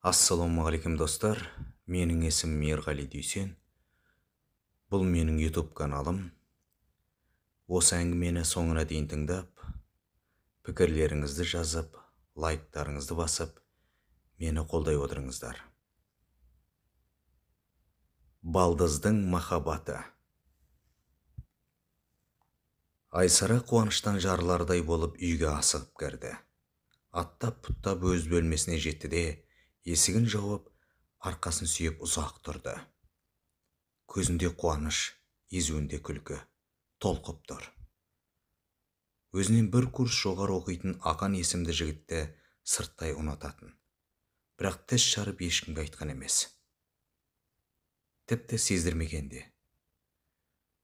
Ассалаумағалейкум, достар! Менің есімім Ерғали Дүйсен. Бұл менің YouTube каналым. Осы әңгімені соңына дейін тыңдап, пікірлеріңізді жазып, лайктарыңызды басып, мені қолдай отырыңыздар. Балдыздың махаббаты. Айсара қуаныштан жарылардай болып үйге асығып кірді. Аттап-пұттап өз бөлмесіне жетті де, есігін жауып, арқасын сүйеп ұзақ тұрды. Көзінде қуаныш, езуінде күлкі, толқып тұр. Өзінен бір курс жоғары оқитын Ақан есімді жігітті сырттай ұнататын. Бірақ тіс жарып ешкімге айтқан емес. Тіпті сездірмеген де.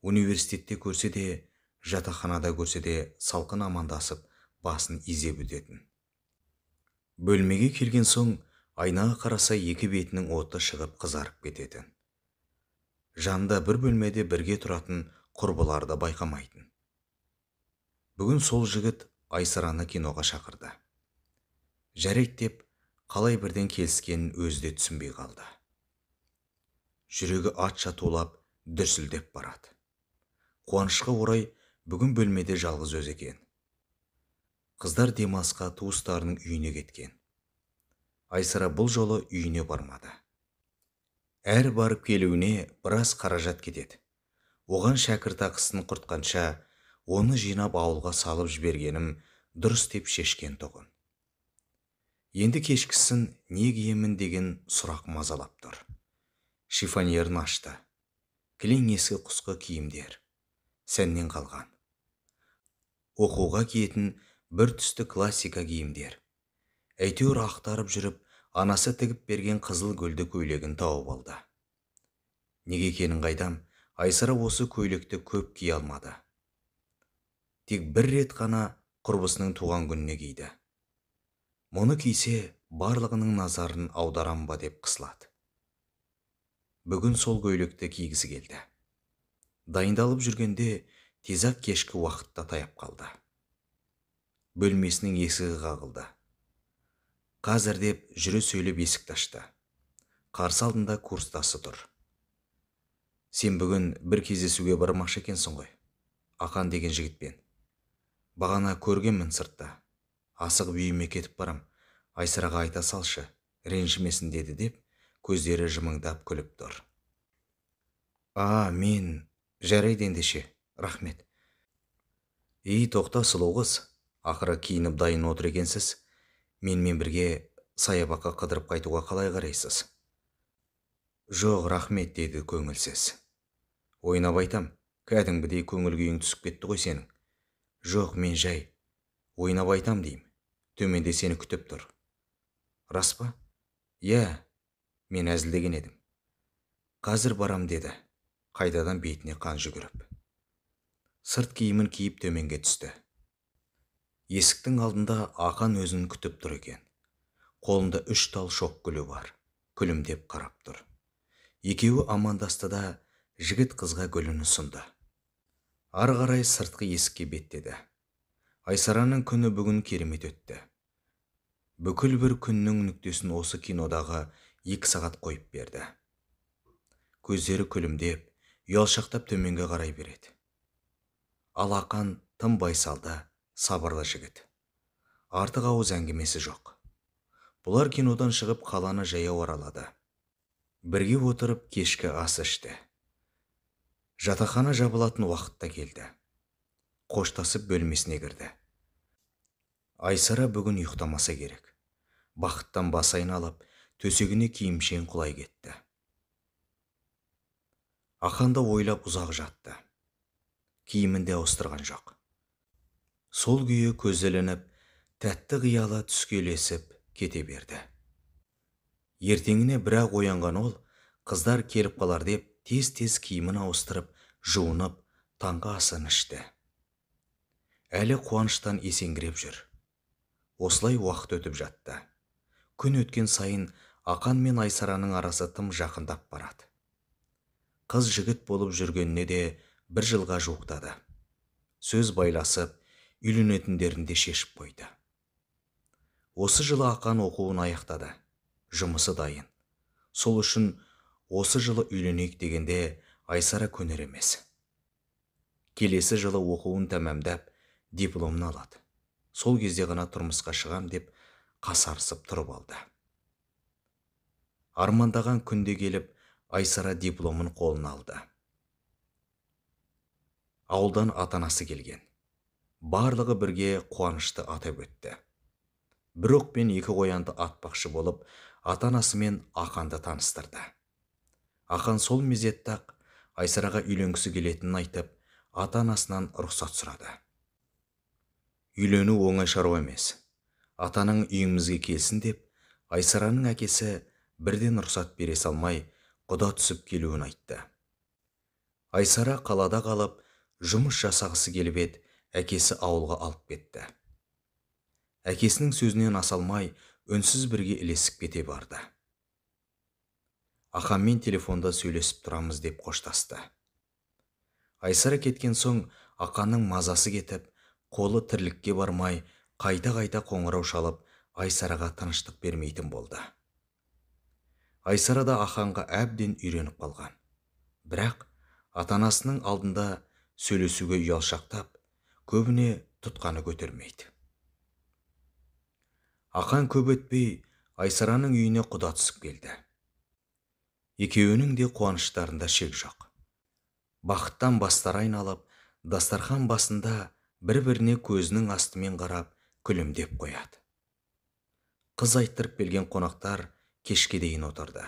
Университетте көрсе де, жатақханада көрсе де салқын амандасып, басын изеп өтетін. Бөлмеге келген соң айнаға қараса, екі бетінің оты шығып қызарып кететін. Жанында бір бөлмеде бірге тұратын құрбылары да байқамайтын. Бүгін сол жігіт Айсараны киноға шақырды. Жарайды деп қалай бірден келіскенін өзі де түсінбей қалды. Жүрегі атша тулап, дүрсілдеп барады. Қуанышқа орай бүгін бөлмеде жалғыз өзі екен. Қыздар демалысқа туыстарының үйіне кеткен. Айсара бұл жолы үйіне бармады. Әр барып келуіне біраз қаражат кетеді. Оған шәкіртақысын құртқанша, оны жинап ауылға салып жібергенім дұрыс деп шешкен тұғын. Енді кешкісін не киемін деген сұрақ мазалап тұр. Шифоньерін ашты. Кілең ескі құсқы киімдер. Сәннен қалған. Оқуға киетін бір түсті классика киімдер. Әйтеуір ақтарып жүріп, анасы тігіп берген қызыл гүлді көйлегін тауып алды. Неге екенін қайдам, Айсара осы көйлекті көп кие алмады. Тек бір рет қана құрбысының туған күніне киді. Мұны кисе, барлығының назарын аударам ба деп қысылады. Бүгін сол көйлекті кигісі келді. Дайындалып жүргенде тез-ақ кешкі уақытта таяп қалды. Бөлмесінің есігі қағылды. Қазір деп жүре сөйлеп есікті ашты. Қарсы алдында курстасы тұр. Сен бүгін бір кездесуге бармақшы екенсің ғой, Ақан деген жігітпен. Бағана көргенмін сыртта. Асығып үйіме кетіп барам. Айсараға айта салшы, ренжімесін деді деп, көздері жымыңдап күліп тұр. А, мен, жарайды ендеше, рахмет. Ей, тоқта, сұлу қыз, ақыры киініп дайын отыр екенсіз. Менімен бірге саябаққа қыдырып қайтуға қалай қарайсыз? Жоқ, рахмет, деді көңілсіз. Ойнап айтам, кәдімгідей көңіл күйің түсіп кетті ғой сенің. Жоқ, мен жай, ойнап айтам деймін. Төменде сені күтіп тұр. Рас па? Иә, мен әзілдеген едім. Қазір барам деді, қайтадан бетіне қан жүгіріп. Сырт киімін киіп төменге түсті. Есіктің алдында Ақан өзін күтіп тұр екен. Қолында 3 тал шоқ гүлі бар, күлімдеп қарап тұр. Екеуі амандасты да, жігіт қызға гүлін ұсынды. Ары қарай сыртқы есікке беттеді. Айсараның күні бүгін керемет өтті. Бүкіл бір күннің нүктесін осы кинодағы 2 сағат қойып берді. Көздері күлімдеп, ұялшақтап төменге қарай береді. Ал Ақан тым байсалды, сабырлы жігіт. Артық ауыз әңгімесі жоқ. Бұлар кинодан шығып қаланы жаяу аралады. Бірге отырып кешкі ас ішті. Жатақхана жабылатын уақытта келді. Қоштасып бөлмесіне кірді. Айсара бүгін ұйықтамаса керек. Бақыттан басы айналып, төсегіне киімшең құлай кетті. Ақан да ойлап ұзақ жатты. Киімін де ауыстырған жоқ. Сол күйі көзі ілініп, тәтті қиялы түске ілесіп кете берді. Ертеңіне бірақ оянған ол, қыздар келіп қалар деп тез-тез киімін ауыстырып, жуынып, таңғы асын ішті. Әлі қуаныштан есеңгіреп жүр. Осылай уақыт өтіп жатты. Күн өткен сайын Ақан мен Айсараның арасы тым жақындап барады. Қыз жігіт болып жүргеніне де бір жылға жуықтады. Сөз байласып, үйленетіндерін де шешіп қойды. Осы жылы Ақан оқуын аяқтады. Жұмысы дайын. Сол үшін осы жылы үйленейік дегенде Айсара көнер емес. Келесі жылы оқуын тәмамдап, дипломын алады. Сол кезде ғана тұрмысқа шығам деп қасарысып тұрып алды. Армандаған күнде келіп, Айсара дипломын қолына алды. Ауылдан ата-анасы келген. Барлығы бірге қуанышты атап өтті. Бір оқпен екі қоянды атпақшы болып, ата-анасымен Ақанды таныстырды. Ақан сол мезетте-ақ Айсараға үйленгісі келетінін айтып, ата-анасынан рұқсат сұрады. Үйлену оңай шаруа емес. Атаның үйімізге келсін деп, Айсараның әкесі бірден рұқсат бере салмай, құда түсіп келуін айтты. Айсара қалада қалып, жұмыс жасағысы келіп еді, әкесі ауылға алып кетті. Әкесінің сөзінен аса алмай, үнсіз бірге ілесіп кете барды. Ақанмен телефонда сөйлесіп тұрамыз деп қоштасты. Айсара кеткен соң Ақанның мазасы кетіп, қолы тірлікке бармай, қайта-қайта қоңырау шалып, Айсараға тыныштық бермейтін болды. Айсара да Ақанға әбден үйреніп қалған. Бірақ ата-анасының алдында сөйлесуге ұялшақтап, көбіне тұтқаны көтермейді. Ақан көп өтпей, Айсараның үйіне құда түсіп келді. Екеуінің де қуаныштарында шек жоқ. Бақыттан бастары айналып, дастархан басында бір-біріне көзінің астымен қарап, күлімдеп қояды. Қыз айттырып келген қонақтар кешке дейін отырды.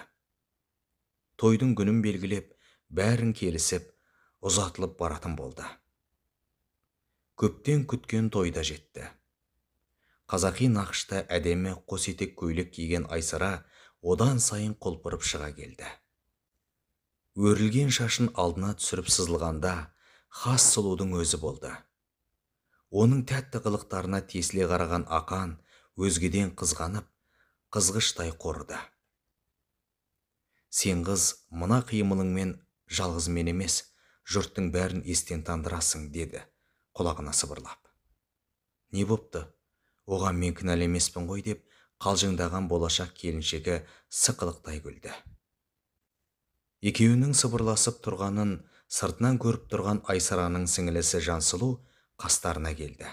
Тойдың күнін белгілеп, бәрін келісіп, ұзатылып баратын болды. Көптен күткен тойда жетті. Қазақи нақышта әдемі қос етек көйлек киген Айсара одан сайын құлпырып шыға келді. Өрілген шашын алдына түсіріп сызылғанда хас сұлудың өзі болды. Оның тәтті қылықтарына тесіле қараған Ақан өзгеден қызғанып, қызғыштай қорыды. Сен қыз, мына қимылыңмен жалғыз мен емес, жұрттың бәрін естен тандырасың, деді құлағына сыбырлап. Не бопты? Оған мен кінәлі емеспін ғой деп қалжыңдаған болашақ келіншегі сықылықтай күлді. Екеуінің сыбырласып тұрғанын сыртынан көріп тұрған Айсараның сіңілісі Жансұлу қастарына келді.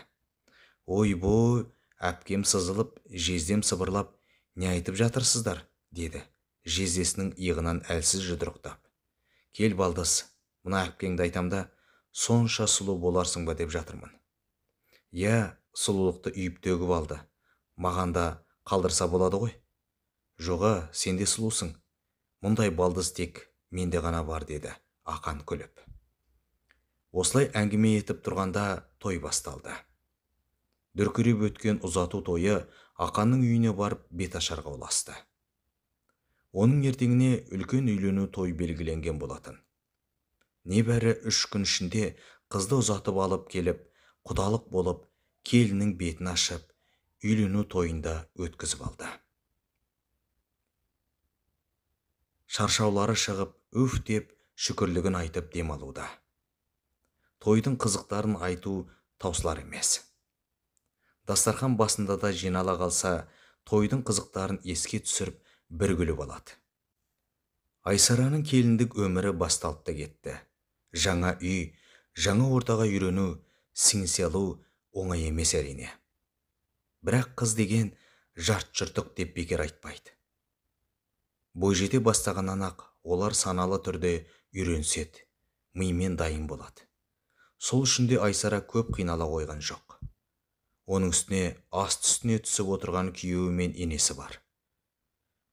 Ой-бой, әпкем сызылып, жездем сыбырлап, не айтып жатырсыздар, деді жездесінің иығынан әлсіз жұдырықтап. Кел балдыз, мына әпкеңді айтам да, сонша сұлу боларсың ба деп жатырмын. Иә, сұлулықты үйіп төгіп алды. Маған да қалдырса болады ғой. Жоға, сен де сұлусың. Мұндай балдыз тек менде ғана бар, деді Ақан күліп. Осылай әңгіме етіп тұрғанда той басталды. Дүркіреп өткен ұзату тойы Ақанның үйіне барып бет ашарға ұласты. Оның ертеңіне үлкен үйлену той белгіленген болатын. Небәрі 3 күн ішінде қызды ұзатып алып келіп, құдалық болып, келіннің бетін ашып, үйлену тойында өткізіп алды. Шаршаулары шығып, үф деп шүкірлігін айтып демалуда. Тойдың қызықтарын айту таусылар емес. Дастархан басында да жинала қалса, тойдың қызықтарын еске түсіріп, бір күліп алады. Айсараның келіндік өмірі басталып та кетті. Жаңа үй, жаңа ортаға үйрену, сіңісе алу оңай емес әрине. Бірақ қыз деген жарт-жұртық деп бекер айтпайды. Бойжете бастағаннан-ақ олар саналы түрде үйреніседі, мимен дайын болады. Сол үшін де Айсара көп қинала қойған жоқ. Оның үстіне асты үстіне түсіп отырған күйеуі мен енесі бар.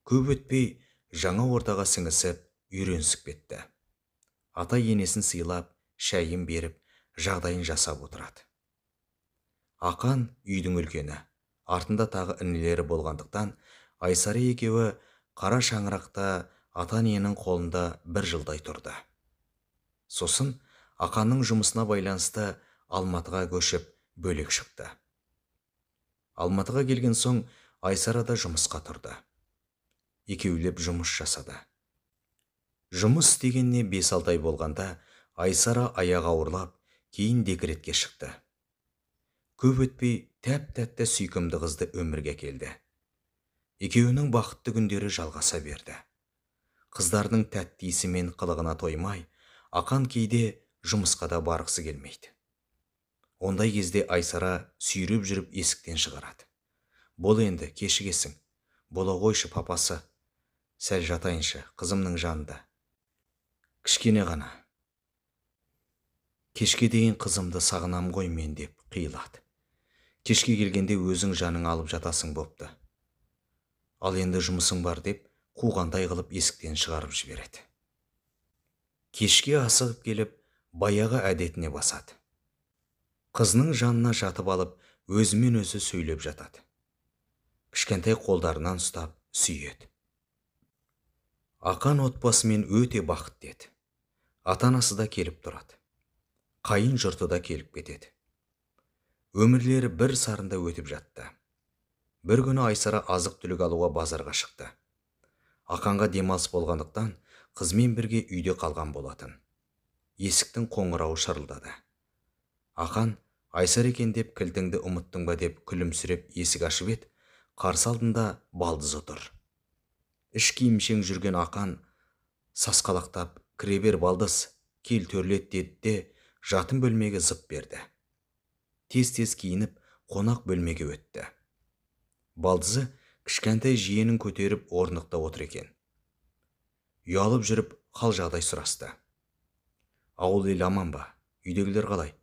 Көп өтпей жаңа ортаға сіңісіп, үйренісіп кетті. Ата енесін сыйлап, шайын беріп, жағдайын жасап отырады. Ақан үйдің үлкені, артында тағы інілері болғандықтан, Айсара екеуі қара шаңырақта ата-ененің қолында бір жылдай тұрды. Сосын Ақанның жұмысына байланысты Алматыға көшіп бөлек шықты. Алматыға келген соң Айсара да жұмысқа тұрды. Екеулеп жұмыс жасады. Жұмыс істегеніне 5-6 ай болғанда Айсара аяғы ауырлап, кейін декретке шықты. Көп өтпей тәп-тәтті сүйкімді қызды өмірге келді. Екеуінің бақытты күндері жалғаса берді. Қыздардың тәтті иісі мен қылығына тоймай, Ақан кейде жұмысқа да барғысы келмейді. Ондай кезде Айсара сүйреп жүріп есіктен шығарады. Бол енді, кешігесің. Бола қойшы, папасы. Сәл жатайыншы, қызымның жанында. Кішкене ғана. Кешке дейін қызымды сағынам ғой мен деп қиылады. Кешке келгенде өзің жаның алып жатасың бопты. Ал енді жұмысың бар деп қуғандай қылып есіктен шығарып жібереді. Кешке асығып келіп, баяғы әдетіне басады. Қызының жанына жатып алып, өзімен өзі сөйлеп жатады. Кішкентай қолдарынан ұстап сүйеді. Ақан отбасымен өте бақытты еді. Ата-анасы да келіп тұрады. Қайын жұрты да келіп кетеді. Өмірлері бір сарында өтіп жатты. Бір күні Айсара азық-түлік алуға базарға шықты. Ақанға демалыс болғандықтан қызмен бірге үйде қалған болатын. Есіктің қоңырауы шырылдады. Ақан, Айсара екен деп кілтіңді ұмыттың ба деп күлімсіреп есік ашып еді, қарсы алдында балдызы тұр. Іш киімшең жүрген Ақан сасқалақтап, кіре бер балдыз, кел төрлет деді де жатын бөлмеге зып берді. Тез-тез киініп, қонақ бөлмеге өтті. Балдызы кішкентай жиенін көтеріп орындықта отыр екен. Ұялып жүріп хал жағдай сұрасты. Ауыл ел аман ба? Үйдегілер қалай?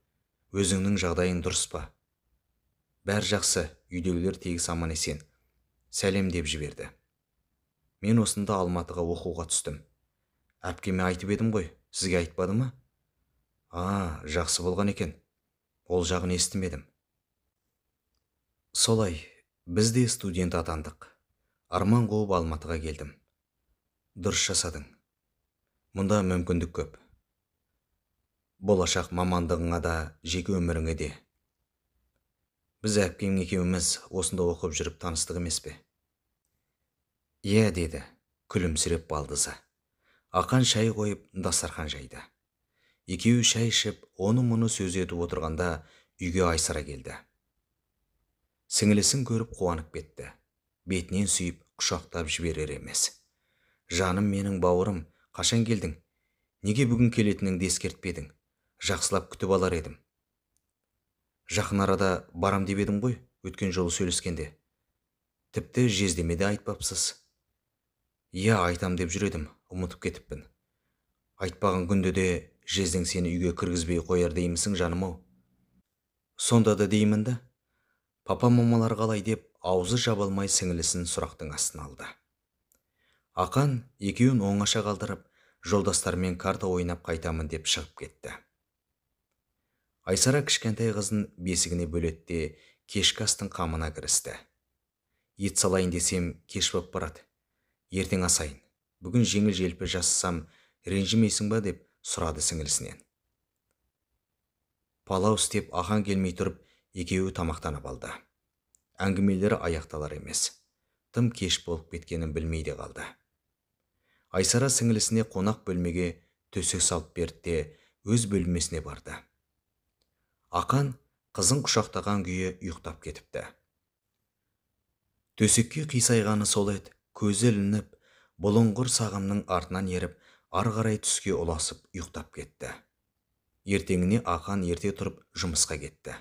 Өзіңнің жағдайың дұрыс па? Бәр жақсы, үйдегілер тегіс аман есен. Сәлем деп жіберді. Мен осында Алматыға оқуға түстім. Әпкеме айтып едім ғой, сізге айтпады ма? А, жақсы болған екен. Ол жағын естімедім. Солай, біз де студент атандық. Арман қуып Алматыға келдім. Дұрыс жасадың. Мұнда мүмкіндік көп. Болашақ мамандығыңа да, жеке өміріңе де. Біз әпкең екеуміз осында оқып жүріп таныстық емес пе? Иә, деді, күлімсіреп балдызы. Ақан шай қойып, дастархан жайды. Екеуі шай ішіп, оны-мұны сөз етіп отырғанда үйге Айсара келді. Сіңілісін көріп қуанып кетті. Бетінен сүйіп, құшақтап жіберер емес. Жаным менің бауырым, қашан келдің? Неге бүгін келетініңді ескертпедің? Жақсылап күтіп алар едім. Жақын арада барам деп едім ғой, өткен жолы сөйлескенде. Тіпті жездеме де айтпапсыз. Иә, айтам деп жүр едім, ұмытып кетіппін. Айтпаған күнде де жездең сені үйге кіргізбей қояр деймісің, жаным-ау? Сонда да деймін да. Папа мамалар қалай деп аузы жабылмай сіңілісін сұрақтың астына алды. Ақан екеуін оңаша қалдырып, жолдастарымен карта ойнап қайтамын деп шығып кетті. Айсара кішкентай қызын бесігіне бөлетті де кешкі астың қамына кірісті. Ет салайын десем кеш боп барады. Ертең асайын. Бүгін жеңіл желпі жасасам ренжімейсің ба деп сұрады сіңілісінен. Палау істеп Ақан келмей тұрып екеуі тамақтанып алды. Әңгімелері аяқталар емес. Тым кеш болып кеткенін білмей де қалды. Айсара сіңілісіне қонақ бөлмеге төсек салып берді де өз бөлмесіне барды. Ақан қызын құшақтаған күйі ұйықтап кетіпті. Төсекке қисайғаны сол еді, көзі ілініп, бұлыңғыр сағымның артынан еріп, ары қарай түске ұласып ұйықтап кетті. Ертеңіне Ақан ерте тұрып жұмысқа кетті.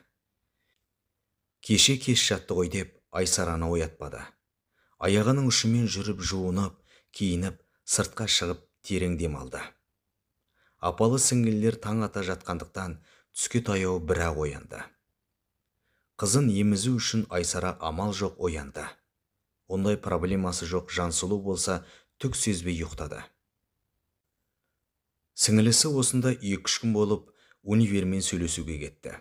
Кеше кеш жатты ғой деп Айсараны оятпады. Аяғының ұшымен жүріп жуынып, киініп, сыртқа шығып терең демалды. Апалы сіңлілер таң ата жатқандықтан түске таяу бірақ оянды. Қызын емізу үшін Айсара амал жоқ оянды. Ондай проблемасы жоқ Жансұлу болса түк сезбей ұйықтады. Сіңілісі осында 2-3 күн болып универмен сөйлесуге кетті.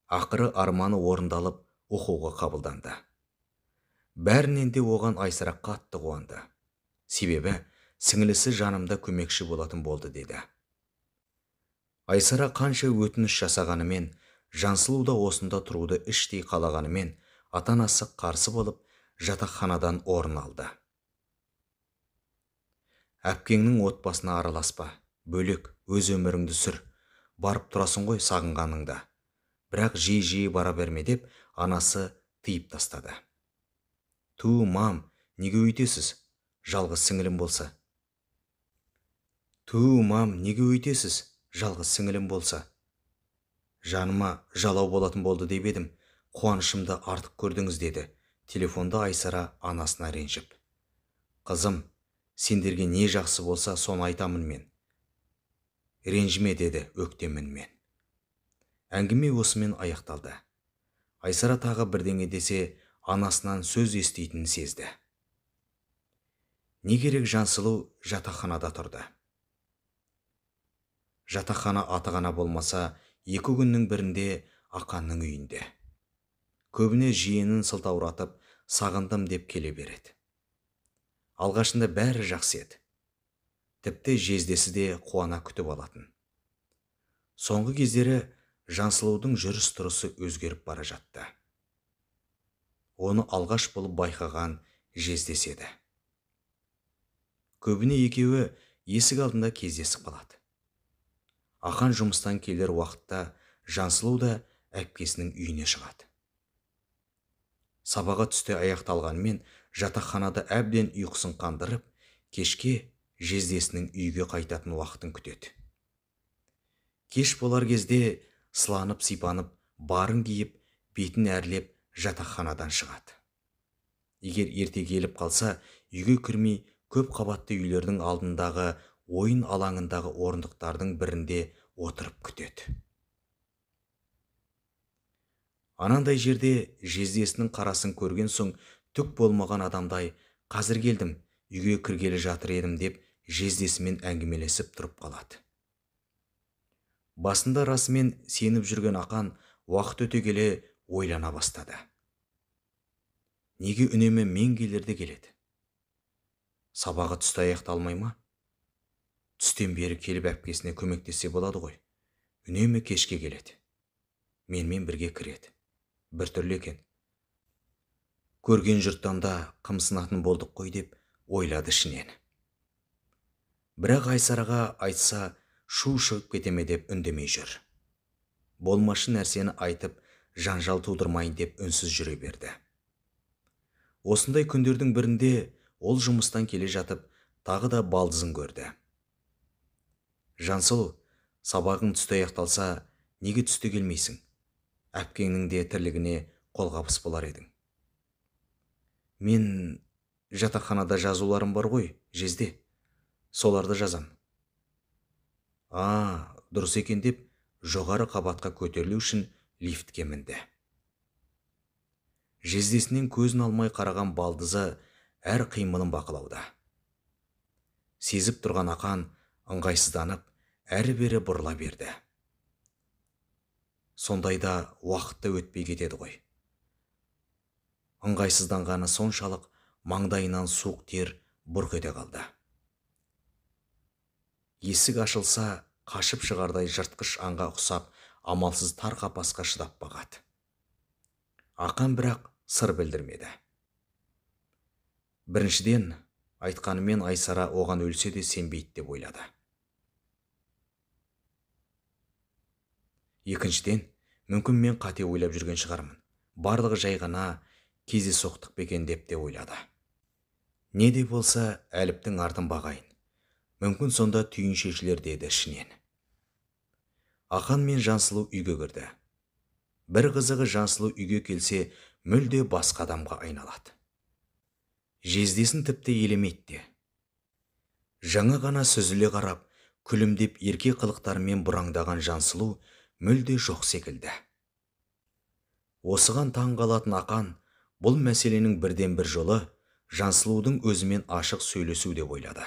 Ақыры арманы орындалып, оқуға қабылданды. Бәрінен де оған Айсара қатты қуанды. Себебі сіңілісі жанымда көмекші болатын болды деді. Айсара қанша өтініш жасағанымен, Жансұлу да осында тұруды іштей қалағанымен, ата-анасы қарсы болып, жатақханадан орын алды. Әпкеңнің отбасына араласпа, бөлек, өз өміріңді сүр, барып тұрасың ғой сағынғаныңда. Бірақ жиі-жиі бара берме деп анасы тыйып тастады. Ту, мам, неге өйтесіз? Жалғыз сіңілім болса. Ту, мам, неге өйтесіз? Жалғыз сіңілім болса. Жаныма жалау болатын болды деп едім, қуанышымды артық көрдіңіз деді. Телефонда Айсара анасына ренжіп. Қызым, сендерге не жақсы болса, соны айтамын мен. Ренжіме деді өктемін мен. Әңгіме осымен аяқталды. Айсара тағы бірдеңе десе, анасынан сөз еститінін сезді. Не керек, Жансұлу жатақханада тұрды. Жатақхана аты ғана болмаса, 2 күннің бірінде Ақанның үйінде. Көбіне жиенін сылтауратып, сағындым деп келе береді. Алғашында бәрі жақсы еді. Тіпті жездесі де қуана күтіп алатын. Соңғы кездері Жансұлудың жүріс-тұрысы өзгеріп бара жатты. Оны алғаш болып байқаған жездесі еді. Көбіне екеуі есік алдында кездесіп қалады. Ақан жұмыстан келер уақытта Жансұлу да әпкесінің үйіне шығады. Сабағы түсте аяқталғанымен жатақханада әбден ұйқысын қандырып, кешке жездесінің үйге қайтатын уақытын күтеді. Кеш болар кезде сыланып сипанып, барын киіп, бетін әрлеп жатақханадан шығады. Егер ерте келіп қалса, үйге кірмей көп қабатты үйлердің алдындағы ойын алаңындағы орындықтардың бірінде отырып күтеді. Анандай жерде жездесінің қарасын көрген соң түк болмаған адамдай, қазір келдім, үйге кіргелі жатыр едім деп жездесімен әңгімелесіп тұрып қалады. Басында расымен сеніп жүрген Ақан уақыт өте келе ойлана бастады. Неге үнемі мен келерде келеді? Сабағы түсте аяқталмай ма? Түстен бері келіп әпкесіне көмектессе болады ғой. Үнемі кешке келеді. Менімен бірге кіреді. Біртүрлі екен. Көрген жұрттан да қымсынатын болдық қой деп ойлады ішінен. Бірақ Айсараға айтса, шу шығып кетеме деп үндемей жүр. Болмашы нәрсені айтып, жанжал тудырмайын деп үнсіз жүре берді. Осындай күндердің бірінде ол жұмыстан келе жатып, тағы да балдызын көрді. Жансұлу, сабағың түсте аяқталса, неге түсте келмейсің? Әпкеңнің де тірлігіне қолғабыс болар едің. Мен жатақханада жазуларым бар ғой, жезде. Соларды жазам. А, дұрыс екен деп жоғары қабатқа көтерілу үшін лифтке мінді. Жездесінен көзін алмай қараған балдызы әр қимылын бақылауда. Сезіп тұрған Ақан ыңғайсызданып, әрі-бері бұрыла берді. Сондайда уақытты өтпей кетеді ғой. Ыңғайсызданғаны соншалық маңдайынан суық тер бұрқ ете қалды. Есік ашылса, қашып шығардай жыртқыш аңға ұқсап, амалсыз тар қапасқа шыдап бағады. Ақан бірақ сыр білдірмеді. Біріншіден, айтқанымен Айсара оған өлсе де сенбейді деп ойлады. Екіншіден, мүмкін мен қате ойлап жүрген шығармын. Барлығы жай ғана кездейсоқтық па екен деп те ойлады. Не де болса, әліптің артын бағайын. Мүмкін сонда түйін шешілер деді ішінен. Ақан мен Жансұлу үйге кірді. Бір қызығы Жансұлу үйге келсе, мүлде басқа адамға айналады. Жездесін тіпті елемейді де. Жаңа ғана сүзіле қарап, күлімдеп ерке қылықтарымен бұраңдаған Жансұлу мүлде жоқ секілді. Осыған таң қалатын Ақан, бұл мәселенің бірден бір жолы Жансұлудың өзімен ашық сөйлесу деп ойлады.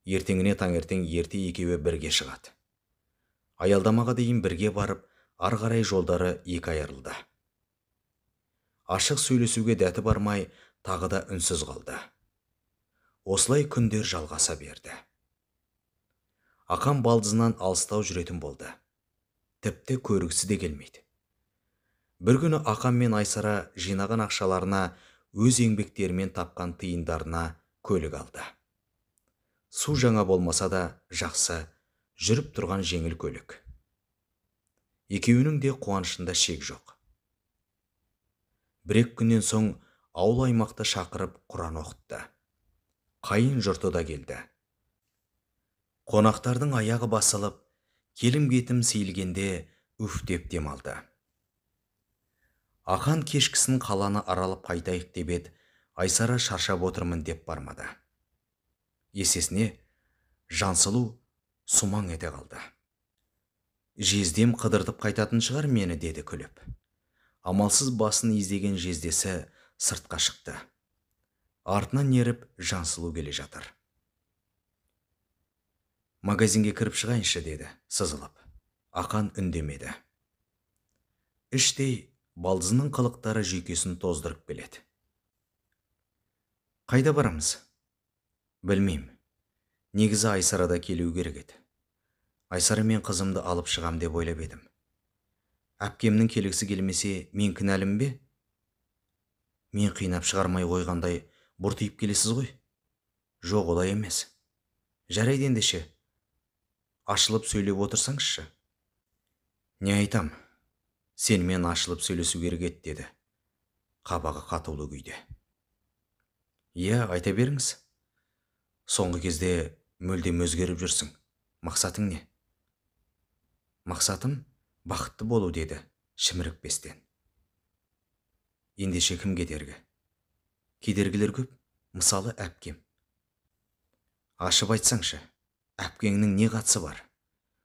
Ертеңіне таңертең ерте екеуі бірге шығады. Аялдамаға дейін бірге барып, ары қарай жолдары екі айырылды. Ашық сөйлесуге дәті бармай, тағы да үнсіз қалды. Осылай күндер жалғаса берді. Ақан балдызынан алыстау жүретін болды. Тіпті көргісі де келмейді. Бір күні Ақан мен Айсара жинаған ақшаларына өз еңбектерімен тапқан тиындарына көлік алды. Су жаңа болмаса да жақсы, жүріп тұрған жеңіл көлік. Екеуінің де қуанышында шек жоқ. Бір-екі күннен соң Ауыл аймақты шақырып Құран оқытты. Қайын жұрты да келді. Қонақтардың аяғы басылып, келім-кетім сейілгенде үф деп демалды. Ақан кешкісін қаланы аралап қайтайық деп еді, Айсара шаршап отырмын деп бармады. Есесіне Жансұлу сумаң ете қалды. Жездем қыдыртып қайтатын шығар мені, деді күліп. Амалсыз басын изеген жездесі сыртқа шықты. Артынан еріп Жансұлу келе жатыр. Магазинге кіріп шығайыншы, деді сызылып. Ақан үндемеді. Іштей балдызының қылықтары жүйкесін тоздырып келеді. Қайда барамыз? Білмеймін. Негізі Айсарада келу керек еді. Айсара мен қызымды алып шығам деп ойлап едім. Әпкемнің келгісі келмесе, мен кінәлім бе? Мен қинап шығармай қойғандай бұртиып келесіз ғой. Жоқ, олай емес. Жарайды ендеше. Ашылып сөйлеп отырсаңызшы. Не айтам? Сенімен ашылып сөйлесу керек еді, деді қабағы қатулы күйде. Иә, айта беріңіз. Соңғы кезде мүлдем өзгеріп жүрсің. Мақсатың не? Мақсатым бақытты болу, деді шімірікпестен. Ендеше кім кедергі? Кедергілер көп, мысалы әпкем. Ашып айтсаңшы, әпкеңнің не қатысы бар?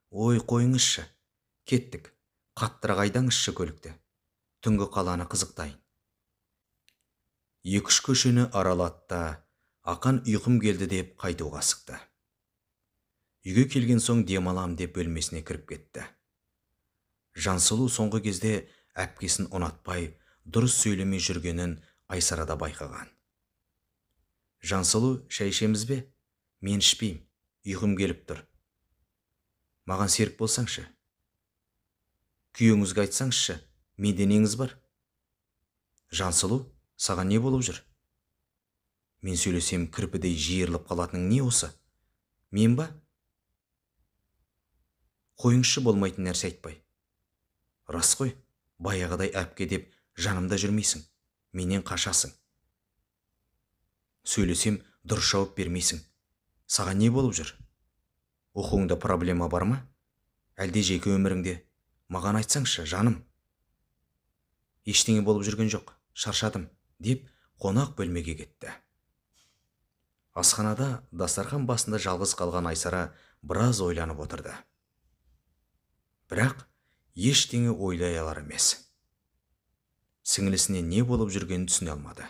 Ой, қойыңызшы, кеттік, қаттырақ айдаңызшы көлікті. Түнгі қаланы қызықтайын. Екі-үш көшені аралады да, Ақан ұйқым келді деп қайтуға асықты. Үйге келген соң демалам деп бөлмесіне кіріп кетті. Жансұлу соңғы кезде әпкесін ұнатпай, дұрыс сөйлемей жүргенін Айсарада байқаған. Жансұлу, шай ішеміз бе? Мен ішпеймін, ұйқым келіп тұр. Маған серік болсаңшы. Күйеуіңізге айтсаңызшы, менде неңіз бар? Жансұлу, саған не болып жүр? Мен сөйлесем кірпідей жиырылып қалатының не осы? Мен ба? Қойыңызшы, болмайтын нәрсе айтпай. Рас қой, баяғыдай әпке деп жанымда жүрмейсің, менен қашасың. Сөйлесем дұрыс жауап бермейсің. Саған не болып жүр? Оқуыңда проблема бар ма? Әлде жеке өміріңде? Маған айтсаңшы, жаным. Ештеңе болып жүрген жоқ, шаршадым, деп қонақ бөлмеге кетті. Асханада дастархан басында жалғыз қалған Айсара біраз ойланып отырды. Бірақ ештеңе ойлай алар емес. Сіңлісіне не болып жүргенін түсіне алмады.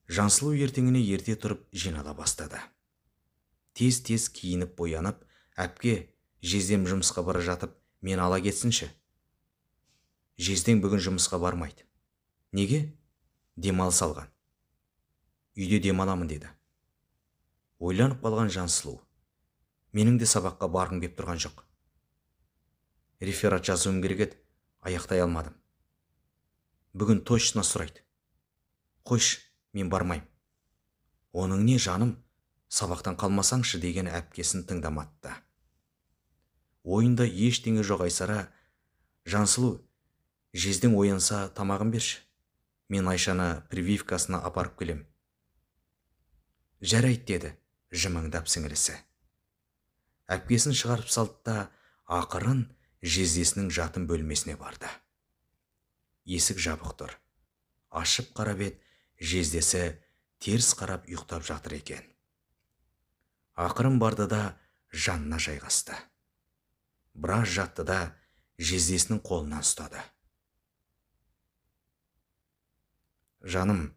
Жансұлу ертеңіне ерте тұрып жинала бастады. Тез-тез киініп боянып, әпке, жездем жұмысқа бара жатып, мен ала кетсінші. Жездең бүгін жұмысқа бармайды. Неге? Демалыс алған. Үйде демаламын, деді. Ойланып қалған Жансұлу. Менің де сабаққа барғым кеп тұрған жоқ. Реферат жазуым керек еді, аяқтай алмадым. Бүгін точно сұрайды. Қойш, мен бармаймын. Оның не, жаным, сабақтан қалмасаңшы, деген әпкесін тыңдамады. Ойында ештеңе жоқ Айсара, Жансұлу, жездең оянса тамағын берші. Мен Айшаны прививкасына апарып келем. Жарайды, деді жымыңдап сіңілісі. Әпкесін шығарып салды да, ақырын жездесінің жатын бөлмесіне барды. Есік жабық тұр. Ашып қарап еді, жездесі теріс қарап ұйықтап жатыр екен. Ақырын барды да жанына жайғасты. Біраз жатты да жездесінің қолынан ұстады. Жаным,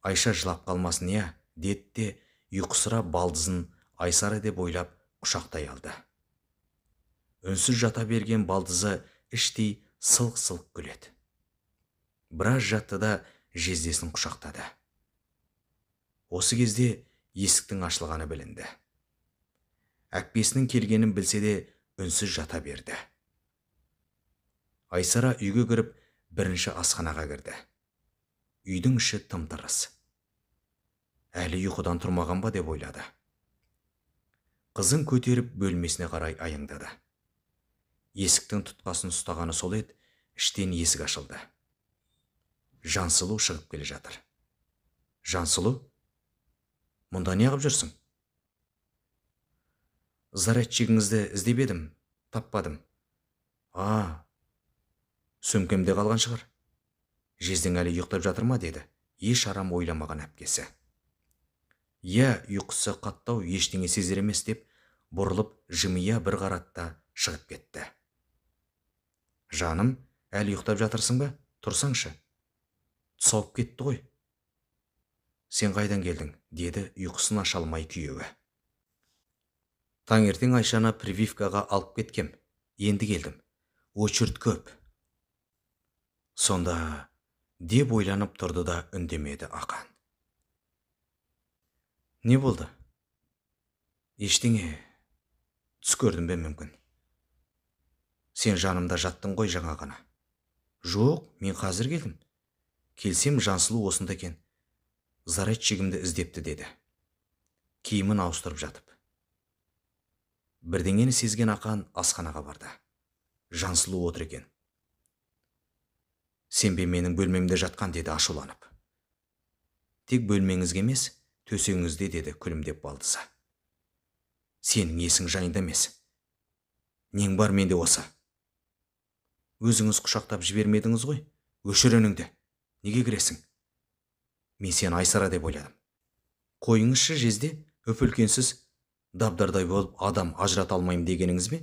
Айша жылап қалмасын, иә, деді де ұйқысырап балдызын Айсара деп ойлап құшақтай алды. Үнсіз жата берген балдызы іштей сылқ-сылқ күледі. Біраз жатты да жездесін құшақтады. Осы кезде есіктің ашылғаны білінді. Әкпесінің келгенін білсе де үнсіз жата берді. Айсара үйге кіріп бірінші асханаға кірді. Үйдің іші тым-тырыс. Әлі ұйқыдан тұрмаған ба деп ойлады. Қызын көтеріп бөлмесіне қарай аяңдады. Есіктің тұтқасын ұстағаны сол еді, іштен есік ашылды. Жансұлу шығып келе жатыр. Жансұлу, мұнда не қылып жүрсің? Зарядчигіңізді іздеп едім, таппадым. А, сөмкемде қалған шығар. Жездең әлі ұйықтап жатыр ма, деді еш арам ойламаған әпкесі. Иә, ұйқысы қаттау, ештеңе сезер емес, деп бұрылып жымия бір қарады да шығып кетті. Жаным, әлі ұйықтап жатырсың ба? Тұрсаңшы. Түс ауып кетті ғой. Сен қайдан келдің? Деді ұйқысын аша алмай күйеуі. Таңертең Айшаны прививкаға алып кеткем. Енді келдім. Очередь көп. Сонда деп ойланып тұрды да үндемеді Ақан. Не болды? Ештеңе. Түс көрдім бе мүмкін? Сен жанымда жаттың ғой жаңа ғана. Жоқ, мен қазір келдім. Келсем, Жансұлу осында екен. Зарядчигімді іздепті, деді. Киімін ауыстырып жатып. Бірдеңені сезген Ақан асханаға барды. Жансұлу отыр екен. Сен бе менің бөлмемде жатқан, деді ашуланып. Тек бөлмеңізге емес, төсегіңізде, деді күлімдеп балдызы. Сенің есің жайында емес. Нең бар менде осы? Өзіңіз құшақтап жібермедіңіз ғой? Өшір үніңді. Неге кіресің? Мен сені Айсара деп ойладым. Қойыңызшы, жезде, үп-үлкенсіз, дабдардай болып адам ажырата алмаймын дегеніңіз бе?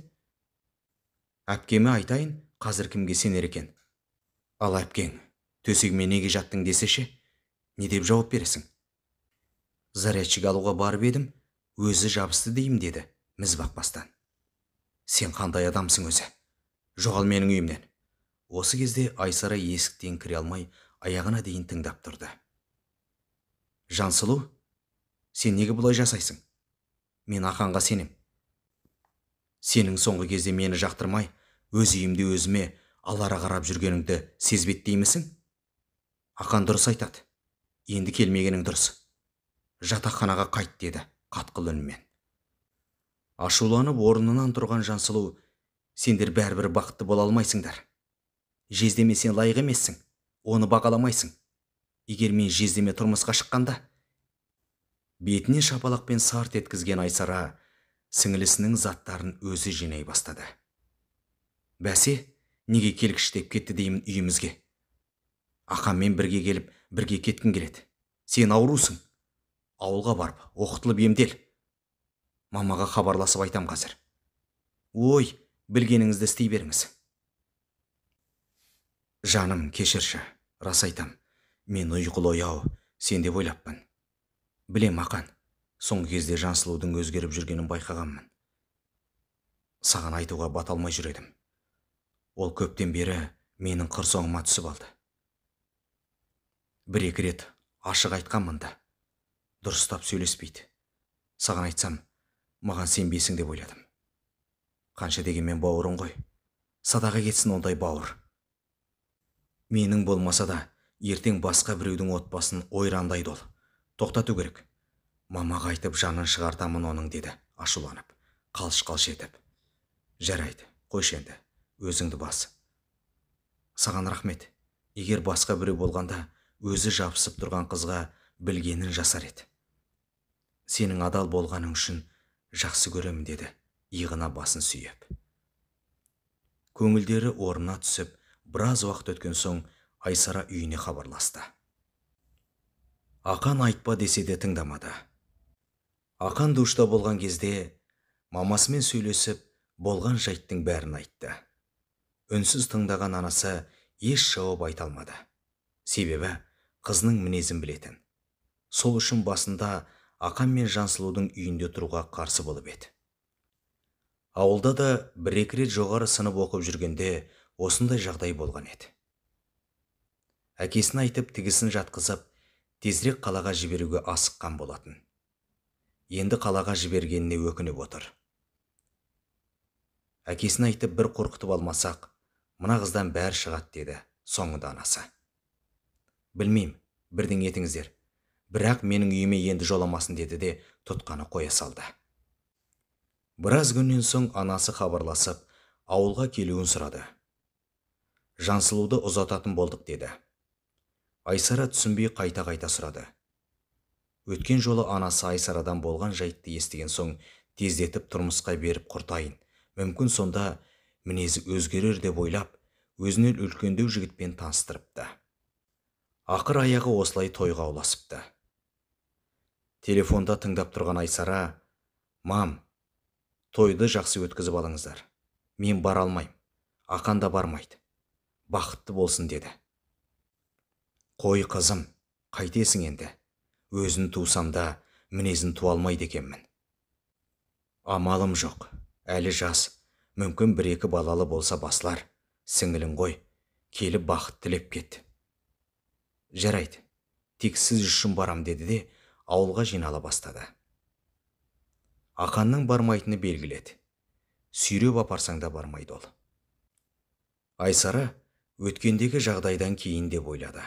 Әпкеме айтайын, қазір кімге сенер екен? Ал әпкең, төсегіме неге жаттың десе ше, не деп жауап бересің? Зарядчик алуға барып едім, өзі жабысты деймін, деді міз бақпастан. Сен қандай адамсың өзі? Жоғал менің үйімнен. Осы кезде Айсара есіктен кіре алмай, аяғына дейін тыңдап тұрды. Жансұлу, сен неге бұлай жасайсың? Мен Ақанға сенем. Сенің соңғы кезде мені жақтырмай, өз үйімде өзіме алара қарап жүргеніңді сезбет деймісің? Ақан дұрыс айтады. Енді келмегенің дұрыс. Жатақханаға қайт, деді қатқыл үнмен. Ашуланып орнынан тұрған Жансұлу, сендер бәрібір бақытты бола алмайсыңдар. Жездеме сен лайық емессің, оны бағаламайсың. Егер мен жездеме тұрмысқа шыққанда, бетіне шапалақпен сарт еткізген Айсара сіңілісінің заттарын өзі жинай бастады. Бәсе, неге келгіштеп кетті деймін үйімізге. Ақанмен бірге келіп, бірге кеткім келеді. Сен аурусың. Ауылға барып, оқытылып емдел. Мамаға хабарласып айтам қазір. Ой, білгеніңізді істей беріңіз. Жаным, кешірші, рас айтам. Мен ұйқылы ояу, сен деп ойлаппын. Білем, Ақан, соңғы кезде Жансұлудың өзгеріп жүргенін байқағанмын. Саған айтуға бата алмай жүр едім. Ол көптен бері менің қыр соңыма түсіп алды. Бір-екі рет ашық айтқанмын да, дұрыстап сөйлеспейді. Саған айтсам, маған сенбейсің деп ойладым. Қанша дегенмен бауырың ғой. Садаға кетсін ондай бауыр. Менің болмаса да, ертең басқа біреудің отбасын ойрандайды ол. Тоқтату керек. Мамаға айтып жанын шығартамын оның, деді ашуланып, қалш-қалш етіп. Жарайды, қойшы енді, өзіңді бас. Саған рахмет. Егер басқа біреу болғанда, өзі жабысып тұрған қызға білгенін жасар еді. Сенің адал болғаның үшін жақсы көремін, деді иығына басын сүйеп. Көңілдері орнына түсіп, біраз уақыт өткен соң Айсара үйіне хабарласты. Ақан айтпа десе де тыңдамады. Ақан душта болған кезде мамасымен сөйлесіп, болған жайттың бәрін айтты. Үнсіз тыңдаған анасы еш жауап айта алмады. Себебі қызының мінезін білетін. Сол үшін басында Ақан мен Жансұлудың үйінде тұруға қарсы болып еді. Ауылда да бір-екі рет жоғары сынып оқып жүргенде осындай жағдай болған еді. Әкесін айтып, тігісін жатқызып, тезірек қалаға жіберуге асыққан болатын. Енді қалаға жібергеніне өкініп отыр. Әкесін айтып бір қорқытып алмасақ, мына қыздан бәрі шығады, деді соңында анасы. Білмеймін, бірдеңе етіңіздер. Бірақ менің үйіме енді жоламасын, деді де тұтқаны қоя салды. Біраз күннен соң анасы хабарласып, ауылға келуін сұрады. Жансұлуды ұзататын болдық, деді. Айсара түсінбей қайта-қайта сұрады. Өткен жолы анасы Айсарадан болған жайтты естіген соң тездетіп тұрмысқа беріп құртайын, мүмкін сонда мінезі өзгерер деп ойлап, өзінен үлкендеу жігітпен таныстырыпты. Ақыр аяғы осылай тойға ұласыпты. Телефонда тыңдап тұрған Айсара, «Мам, тойды жақсы өткізіп алыңыздар. Мен бара алмаймын, Ақан да бармайды. Бақытты болсын» деді. Қой қызым, қайтесің енді? Өзін тусам да мінезін туа алмайды екенмін. Амалым жоқ, әлі жас, мүмкін бір-екі балалы болса басылар, сіңілің ғой, келіп бақыт тілеп кет. Жарайды, тек сіз үшін барам деді де, ауылға жинала бастады. Ақанның бармайтыны белгілі еді. Сүйреп апарсаң да бармайды ол. Айсара өткендегі жағдайдан кейін деп ойлады.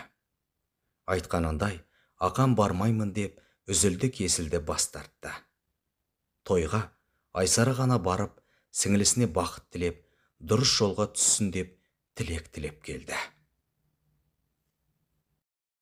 Айтқанындай, Ақан бармаймын деп үзілді-кесілді бас тартты. Тойға Айсара ғана барып, сіңілісіне бақыт тілеп, дұрыс жолға түссін деп тілек тілеп келді.